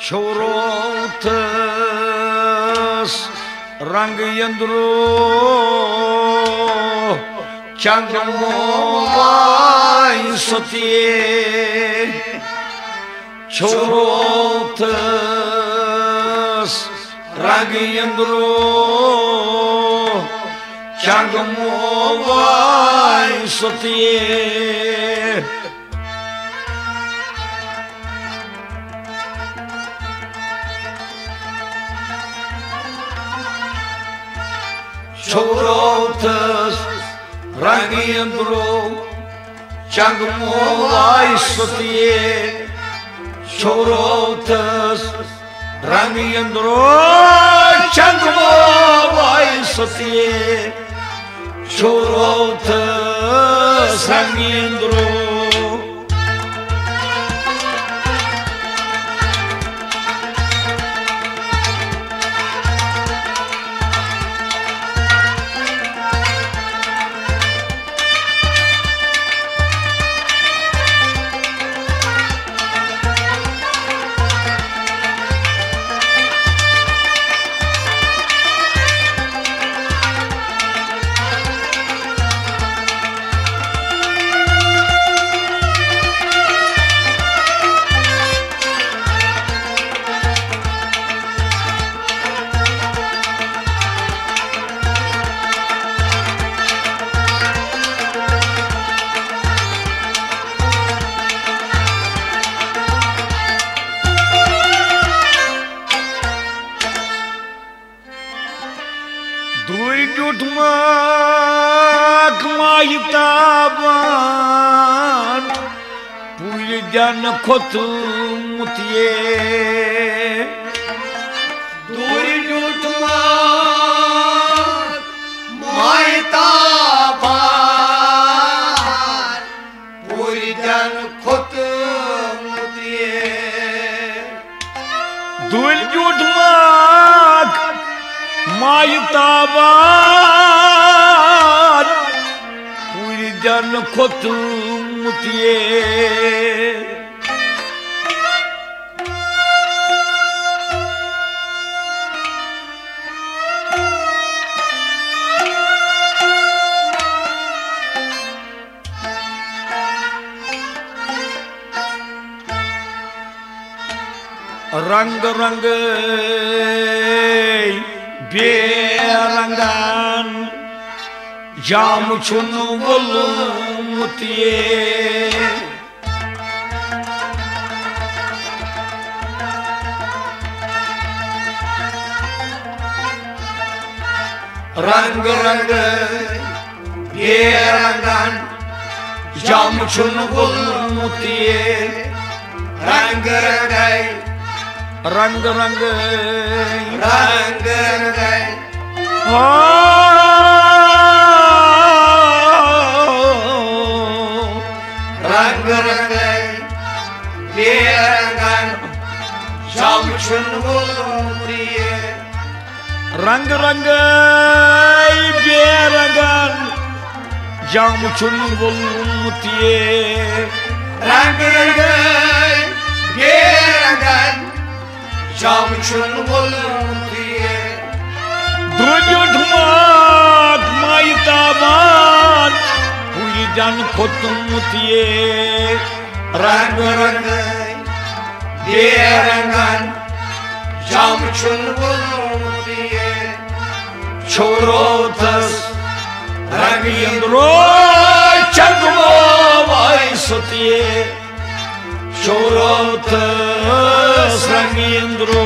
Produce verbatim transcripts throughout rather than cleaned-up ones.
چھوروتھس رنگ یندرو چنگمو وای ستی۔ چھوروتھس رنگ یندرو چنگمو وای ستی۔ چھوروتھس رنگ یندرو چنگمو وای ستی۔ چھوروتھس رنگ یندرو چنگمو وای ستی۔ چھوروتھس رنگ یندرو۔ دوٗرِ ڈیوٗٹھ ماک مایہِ تابان، پوٗرِ دٮ۪ن کھوٚتمُت یے۔ دوٗرِ ڈیوٗٹھ ماک مایہِ تابان، پوٗرِ دٮ۪ن کھوٚتمُت یے۔ دوٗرِ ڈیوٗٹھ ماک مایہِ تابان، پوٗرِ دٮ۪ن کھوٚتمُت یے۔ رنگ رنگ بے رنگن جام چھُن وولمُت یے۔ رنگ رنگ بے رنگن جام چھُن وولمُت یے۔ رنگ رنگے، رنگ رنگے، رنگ رنگے۔ ہاں۔ رنگ رنگے بے رنگن جام چھُن وولمُت یے۔ رنگ رنگے بے رنگن جام چھُن وولمُت یے۔ رنگ رنگے بے رنگن جام چھُن وولمُت یے۔ دوٗرِ ڈیوٗٹھ ماک مایہِ تابان، پوٗرِ دٮ۪ن کھوٚتمُت یے۔ رنگ رنگ بے رنگن جام چھُن وولمُت یے۔ چھوروتھس رنگ یندرو چنگمو وای ستی۔ چھوروتھس رنگ یندرو۔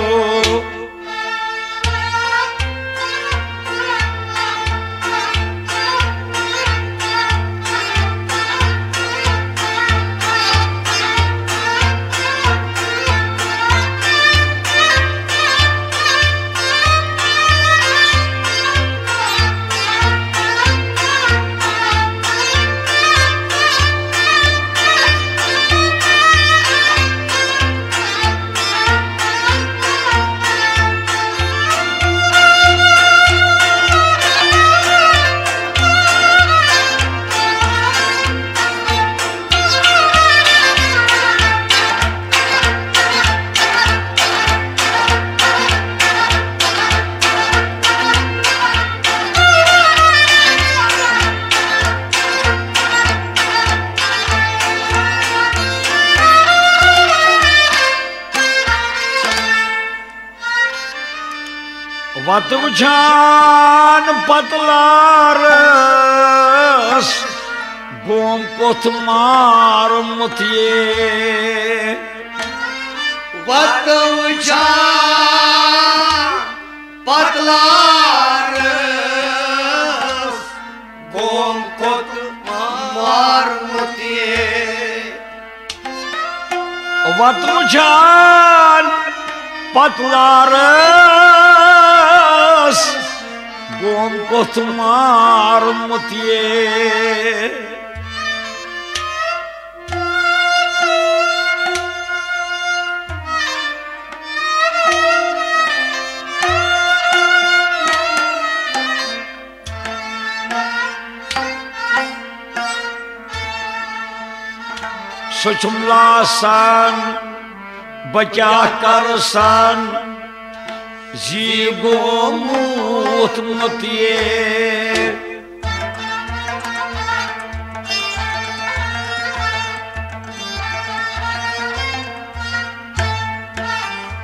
وتہٕ وٕچھان پتلارس، گوم کوٚت مارمُت یے۔ وتہٕ وٕچھان پتلارس، گوم کوٚت مارمُت یے۔ وتہٕ وٕچھان پتلارس، گوم کوٚت مارمُت یے۔ سُہ چھُم لاسان، بہٕ کیٛاہ کرٕ سان، زی گوٚمُت مُتیے۔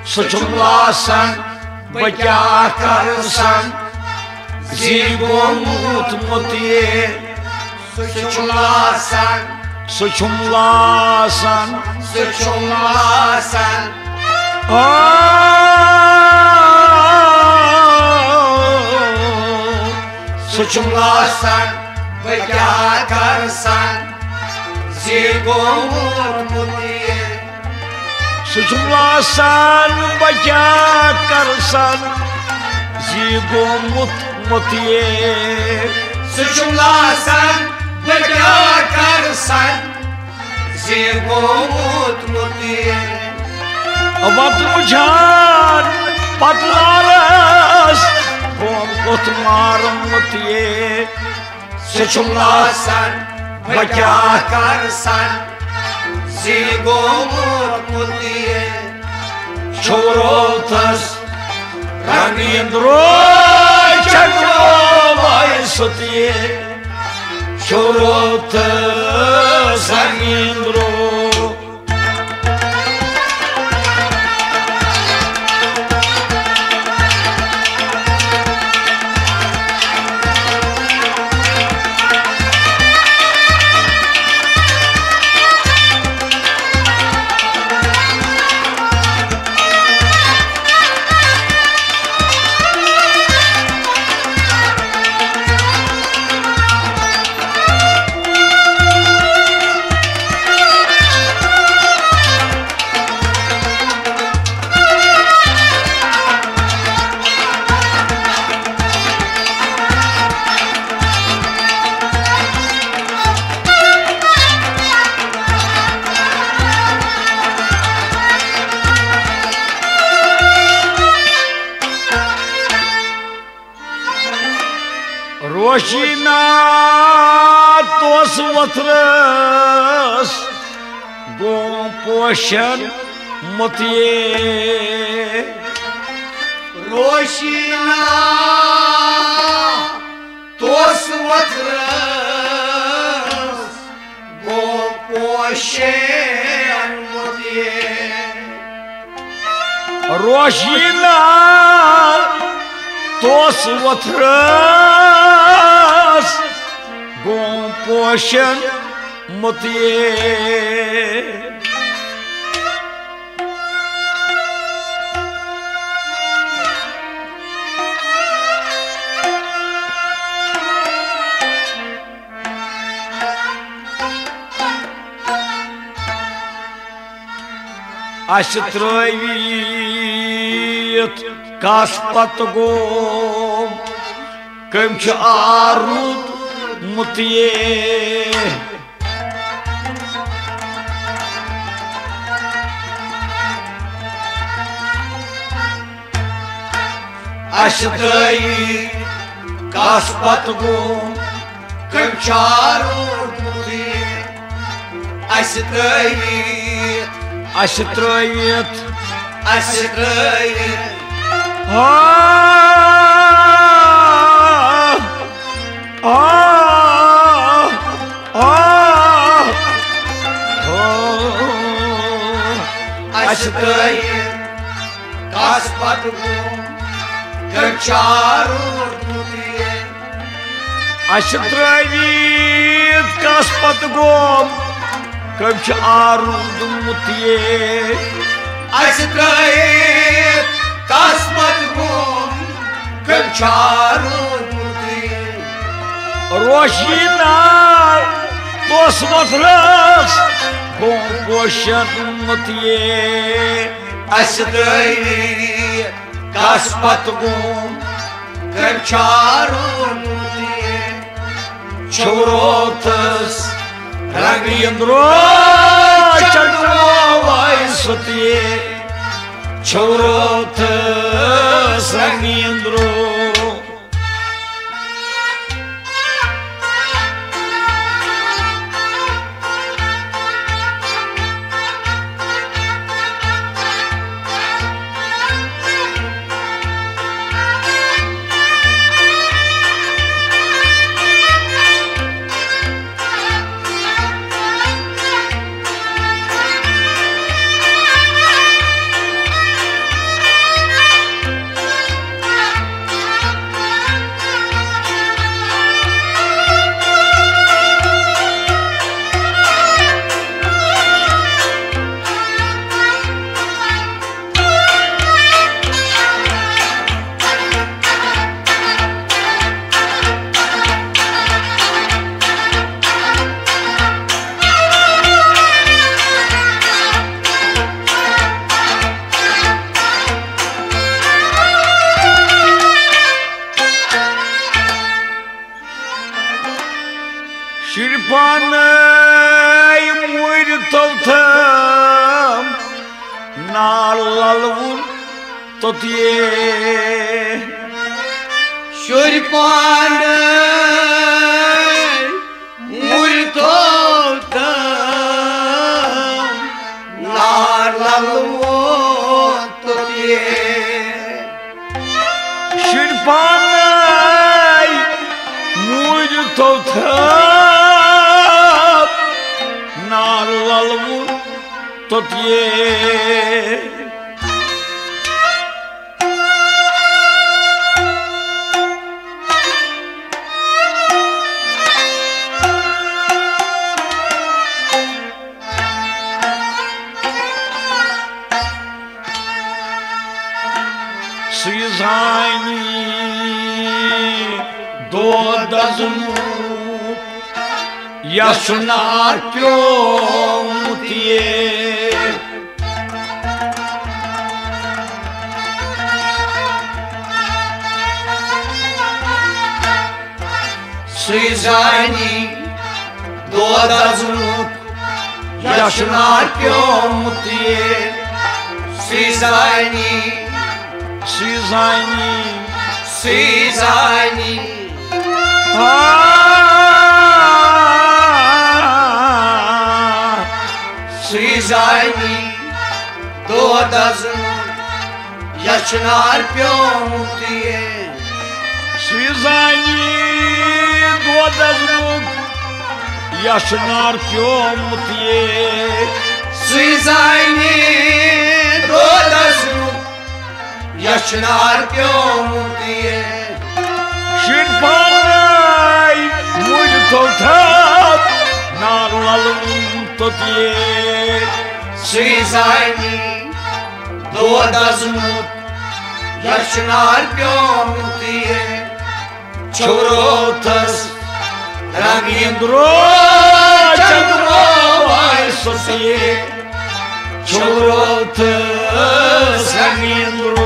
سُہ چھُم لاسان، بہٕ کیٛاہ کرٕ سان، زی گوٚمُت مُتیے۔ سُہ چھُم لاسان، سُہ چھُم لاسان، سُہ چھُم لاسان۔ آ، سُہ چھُم لاسان، بہٕ کیٛاہ کرٕ سان، زی گوٚمُت مُتیے۔ سُہ چھُم لاسان، بہٕ کیٛاہ کرٕ سان، زی گوٚمُت مُتیے۔ سُہ چھُم لاسان، بہٕ کیٛاہ کرٕ سان، زی گوٚمُت مُتیے۔ وتہٕ وٕچھان پتلارس، گوم کوٚت مارمُت یے۔ سُہ چھُم لاسان، بہٕ کیٛاہ کرٕ سان، زی گوٚمُت مُتیے۔ چھوروتس رنگیندرو چکروے سُتیے۔ چھوروتس رنگیندرو۔ روشینا توس وتھرس گوم پوشن متیے۔ روشینا توس وتھرس گوم پوشن متیے۔ روشینا توس وتھرس گوم پوشن متیے۔ اسہِ ترٲوِتھ کس پتہٕ گوٚو، کٔمۍ چھُ آرُت مُتیے۔ اسہِ ترٲوِتھ کس پتہٕ گوٚو، کٔمۍ چھُ آرُت مُتیے۔ اسہِ ترٲوِتھ، اسہِ ترٲوِتھ، اسہِ ترٲوِتھ۔ آ، آ، آ، آ۔ اسہِ ترٲوِتھ کس پتہٕ گوٚو، کٔمۍ چھُ آرُن دیُتمُت یے؟ اَسہِ ترٛٲوِتھ کَس پَتہٕ گوم، کٔمۍ چھُ آرُن دیُتمُت یے؟ اَسہِ ترٛٲوِتھ کَس پَتہٕ گوم، کٔمۍ چھُ آرُن دیُتمُت یے؟ روشی نار توس مۄتھرَس گوم پوشن مُت یے۔ اَسہِ ترٛٲوِتھ کَس پَتہٕ گوم، کٔمۍ چھُ آرُن دیُتمُت یے؟ چھوروتس رنگین درو چندمو وای ستی۔ چھوروتس رنگین درو۔ شُرۍ پانَے مُرۍ توتھم نار للوُن توٚت یے۔ شُرۍ پانَے مُرۍ توتھم نار للوُن توٚت یے۔ شُرۍ پانَے مُرۍ توتھم نار للوُن توٚت یے۔ سُے زانہِ دود دزنُک یَس چھُ نار پیومُت یے۔ سُے زانہِ دود دزنُک یَس چھُ نار پیومُت یے۔ سُے زانہِ، سُے زانہِ، سُے زانہِ۔ آ، سُے زانہِ دود دزنُک یَس چھُ نار پیومُت یے۔ سُے زانہِ دود دزنُک یَس چھُ نار پیومُت یے۔ سُے زانہِ دود دزنُک یَس چھُ نار پیومُت یے۔ شُرۍ پانَے مُرۍ توتھم نار للوُن توٚت یے۔ سُے زانہِ دود دزنُک یَس چھُ نار پیومُت یے۔ چھوروتس رنگین درو چندمو وای سُسی۔ چھوروتس رنگین درو۔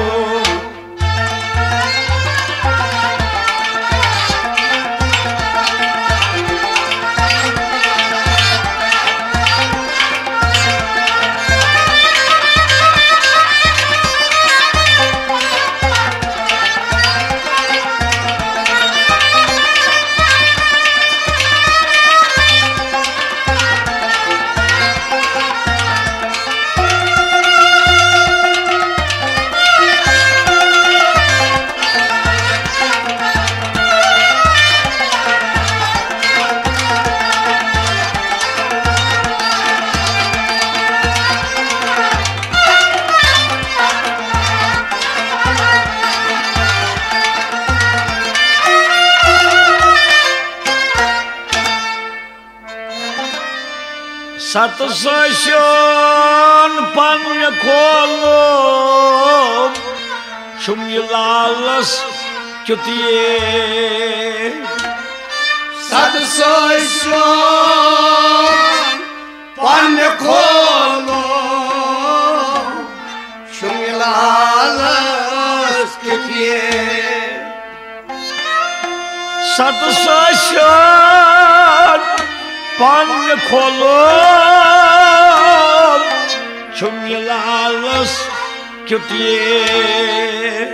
ستہٕ سٲسِیُن پننہِ کھولُم، چھُم یہِ لالس کیُت یے۔ ستہٕ سٲسِیُن پننہِ کھولُم، چھُم یہِ لالس کیُت یے۔ ستہٕ سٲسِیُن پننہِ کھولُم، چھُم یہِ لالس کیُت یے۔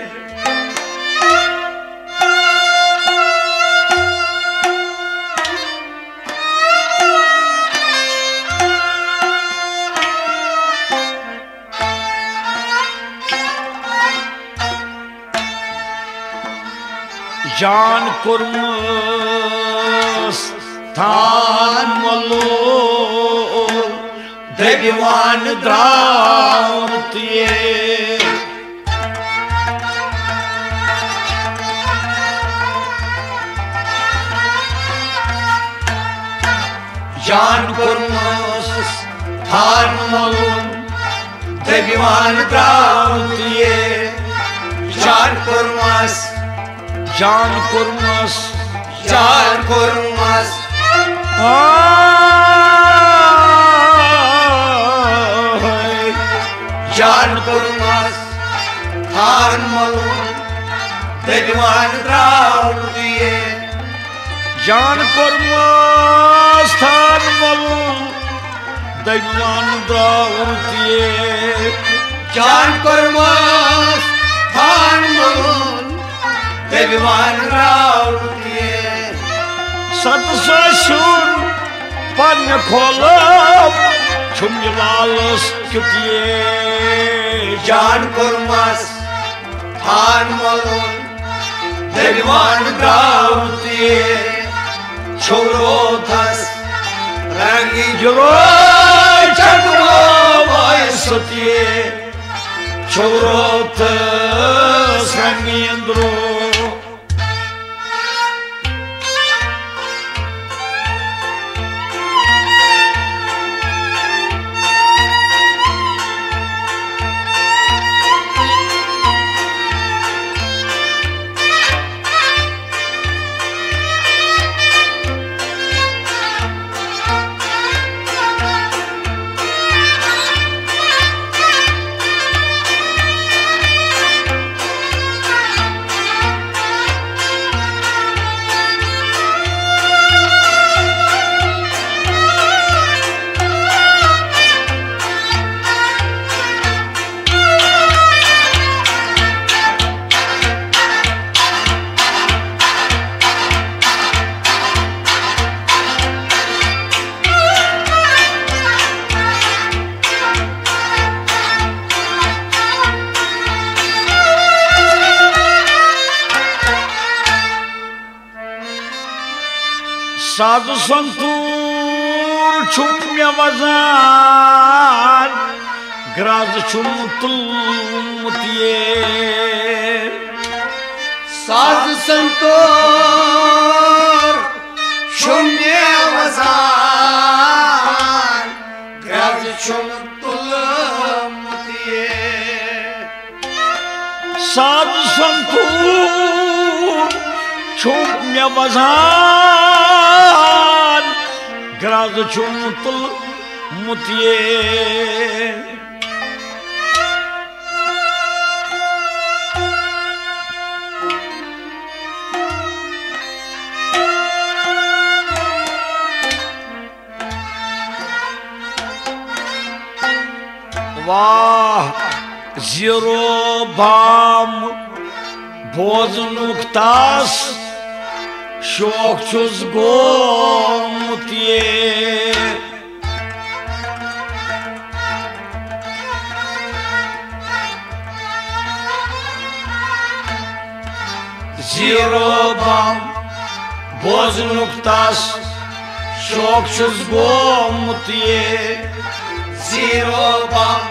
جان کوٚرمَس تھان ملوٗل، دٔبِوان درٛاو نہٕ تیٖر۔ جان کوٚرمَس تھان ملوٗل، دٔبِوان درٛاو نہٕ تیٖر۔ جان کوٚرمَس، جان کوٚرمَس، جان کوٚرمَس۔ آے۔ جان کوٚرمَس تھان ملوٗل، دٔبِوان درٛاو نہٕ تیٖر۔ جان کوٚرمَس تھان ملوٗل، دٔبِوان درٛاو نہٕ تیٖر۔ جان کوٚرمَس تھان ملوٗل، دٔبِوان درٛاو نہٕ تیٖر۔ ستہٕ سٲسِیُن پننہِ کھولُم، چھُم یہِ لالس کیُت یے۔ جان کوٚرمَس تھان ملوٗل، دٔبِوان درٛاو تیٖر۔ چھوٚو روتھس رنٛگہٕ درٛوے، چکرو وایہِ سُہ تیٖر۔ چھوٚو روتھس رنٛگہٕ درٛوے۔ ساز سنتور چھُم مےٚ وزان، گرٛاز چھُم تُلمُت یے۔ ساز سنتور چھُم مےٚ وزان، گرٛاز چھُم تُلمُت یے۔ ساز سنتور چھُم مےٚ وزان، گرٛاز چھُم تُلمُت یے۔ واہ زیٖرو بام، بوزنُک تس شوق چھُس گوٚمُت یے۔ زیٖرو بام، بوزنُک تس شوق چھُس گوٚمُت یے۔ زیٖرو بام۔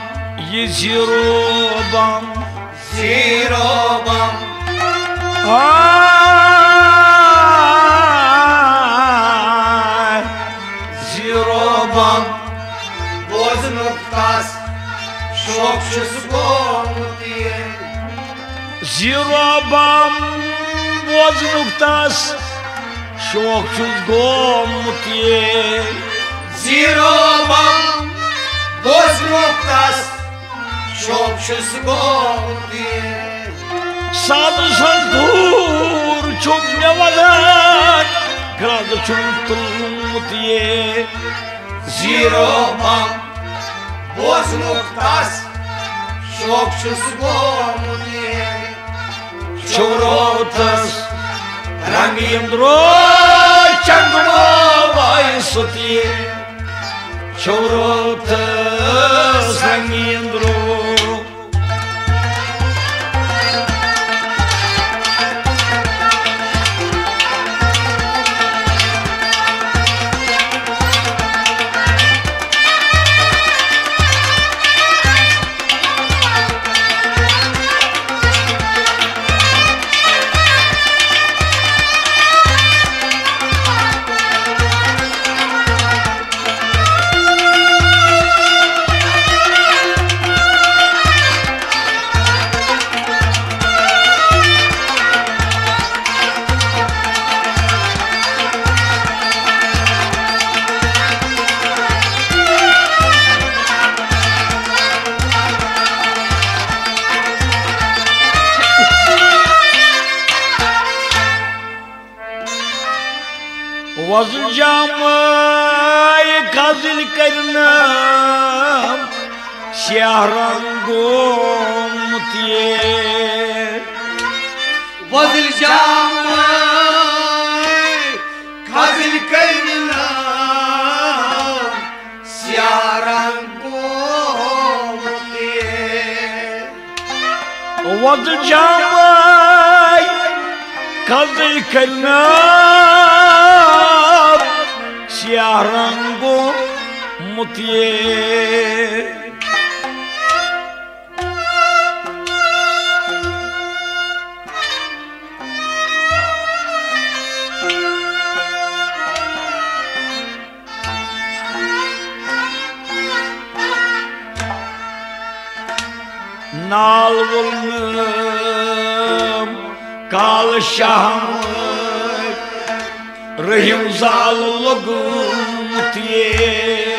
یہِ زیٖرو بام۔ زیٖرو بام۔ آے۔ زیٖرو بام۔ زیٖرو بم بوزنُک تس شوق چھُس گوٚمُت یے۔ زیٖرو بم بوزنُک تس شوق چھُس گوٚمُت یے۔ سادٕ سنتوٗر چھُم مےٚ ونان، گرٛد چھُم تُلمُت یے۔ زیٖرو بم بوزنُک تس شوق چھُس گوٚمُت یے۔ چھُ روتس رنگیٖن درٛوے چنگمہٕ وایہِ سُتہِ۔ چھُ روتس رنگیٖن درٛوے۔ وۄزُل جامے کزٕلۍ کرنم سیاہ رنگ گوٚمُت یے۔ وۄزُل جامے کزٕلۍ کرنم سیاہ رنگ گوٚمُت یے۔ وۄزُل جامے کزٕلۍ کرنم سیاہ رنگ گوٚمُت یے۔ نال وولنم کالہٕ شاہ مٲرۍ، رحیم زال لوٚگمُت یے۔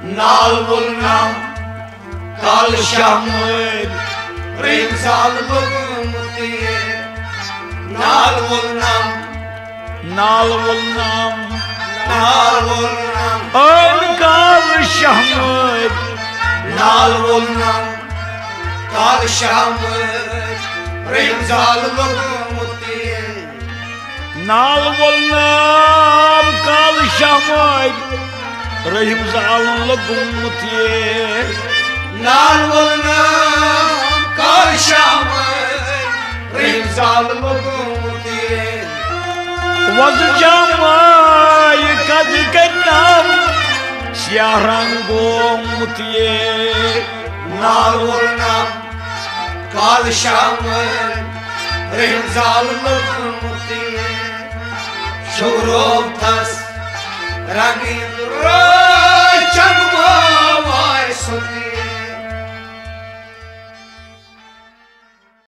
نال وولنم کالہٕ شاہ مٲرۍ، رحیم زال لوٚگمُت یے۔ نال وولنم، نال وولنم، نال وولنم۔ أمۍ کالہٕ شاہ مٲرۍ۔ نال وولنم کالہٕ شاہ مٲرۍ، رحیم زال لوٚگمُت یے۔ نال وولنم کالہٕ شاہ مٲرۍ، رحیم زالن لوٚگمُت یے۔ نال وولنم کالہٕ شاہ مٲرۍ، رحیم زالن لوٚگمُت یے۔ وۄزُل جامے کزٕلۍ کرنم سیاہ رنگ گوٚمُت یے۔ نال وولنم کالہٕ شاہ مٲرۍ، رحیم زال لوٚگمُت یے۔ چھُ روتس رنگیٖن